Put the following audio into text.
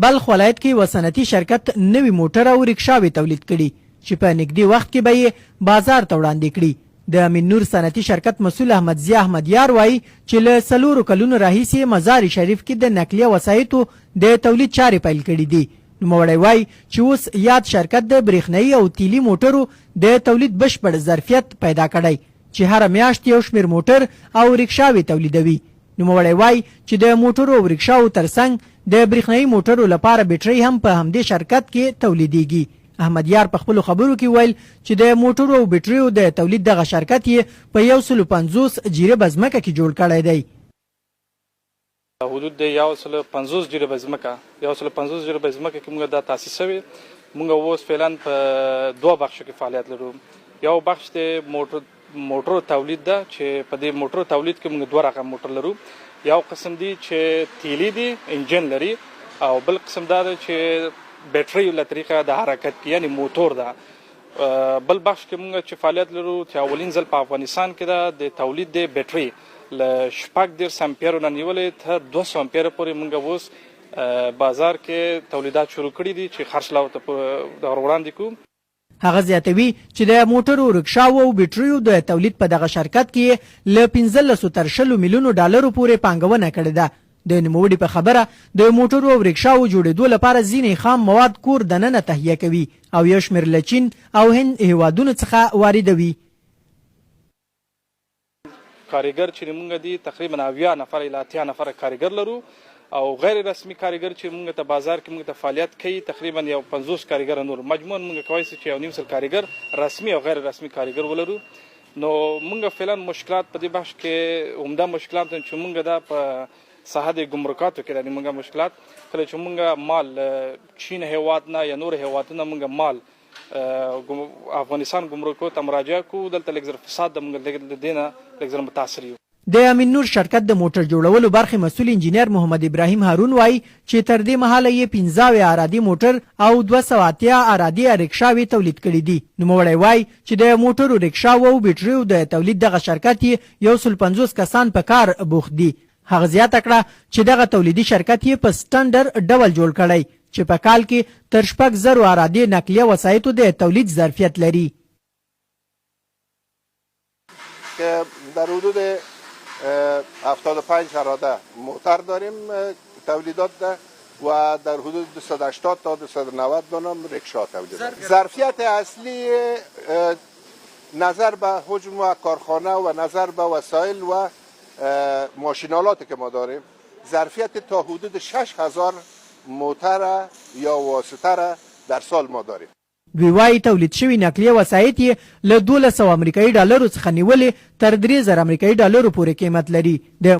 بلخ ولایت کې یوه صنعتي شرکت نوي موټر او ریکشاوې تولید کړي چې په نږدې وخت کې به یې بازار ته وړاندې کړي. د امین نور صنعتي شرکت مسؤل احمد ضیا احمد یار وايي چې له څلورو کلونو راهیسې یې مزار شریف کې د نقلیه وسایطو د تولید چارې پیل کړې دي. نوموړی وايي چې اوس یاد شرکت د برېښنايي او تیلي موټرو د تولید بشپړ ظرفیت پیدا کړی چې هره میاشت یو شمېر موټر او ریکشاوې تولیدوي. نوموړی وايي چې د موټرو او ریکشاوو ترڅنګ د برېښنايي موټرو لپاره بیټرۍ هم په همدې شرکت کې تولیدېږي. احمد یار په خپلو خبرو کې وویل چې د موټرو او بیټریو د تولید دغه شرکت یې په یو سلو 50 جریبه ځمکه کې جوړ کړی دی. حدود د یو سلو 50 جریبه ځمکه، 150 جریبه ځمکه کې موږ دا تاسیس شوی. موږ اوس فعلا په دوه بخشو کې فعالیت لرو. یو بخش د موټرو تولید ده چې په دې موټرو تولید کې موږ دوه رقم موټر لرو. یو قسم دی چې تیلی دی، انجن لري، او بل قسم دا دی چې بیټری له طریقه د حرکت کې، یعنی موتور ده. بل بخش کې موږ چې فعالیت لرو چې اولین ځل په افغانستان کې ده د تولید د بیټری له 36 امپیرو نه نیولې تر 200 امپیرو پورې موږ اوس بازار کې تولیدات شروع کړي دي چې خرڅلاو ته وړاندې کوو. هغه زیاتوي چې د موټرو، رکشاوو او بیټریو د تولید په دغه شرکت کې یې له پنځلسو تر شلو میلیونو ډالرو پورې پانګونه کړې ده. د نوموړي په خبره، د موټرو او رکشاوو جوړېدو لپاره ځینې خام مواد کور دننه تهیه کوي او یو شمېر له چین او هند هېوادونو څخه واردوي. کاریګر چې مونږ دي تقریبا 70 نفر الی 80 نفر کاریګر لرو، او غیر رسمي کاریګر چې مونږ ته بازار کې مونږ ته فعالیت کوي تقریبا یو 50 کاریګر نور. مجموعاً مونږ کولی شو چې یو نیم سل کاریګر رسمي او غیر رسمي کاریګر ولرو. نو مونږ فعلا مشکلات په دې بخش کې عمده مشکلات چې مونږ دا په ساحه د ګمرکاتو کې د مونږ مشکلات، کله چې مونږ مال چین هیواد نه یا نور هیوادونه مونږ مال افغانستان ګمرکو ته مراجعه کوو، دلته لږ زر فساد د مونږ له دې نه لږ زر متاثر یو. د امین نور شرکت د موټر جوړولو برخې مسؤل انجینر محمد ابراهیم هارون وايي چې تر دې مهاله یې 75 عرادې موټر او 280 عرادې ریکشاوې تولید کړې دي. نوموړی وايي چې د موټرو، ریکشاوو او بیټریو د تولید دغه شرکت یې 150 کسان په کار بوخت دي. هغه زیاته کړه چې دغه تولیدي شرکت یې په سټنډر ډول جوړ کړی چې په کال کې تر 6000 عرادې نقلیه وسایطو د تولید ظرفیت لري. که در حدود 75 عراده موتر داریم تولیدات ده و در حدود 280 تا 290 دانم ریکشا تولید. ظرفیت اصلی نظر به حجم و کارخانه و نظر به وسایل و ماشینالات که ما داریم، ظرفیت تا حدود 6000 موتر یا واسطه را در سال ما داریم. دوی وايي، تولید شوي نقلیه وسایط یې له 1200 امریکایي ډالرو څخه نیولې تر 3000 امریکایي ډالرو پورې قیمت لري. د.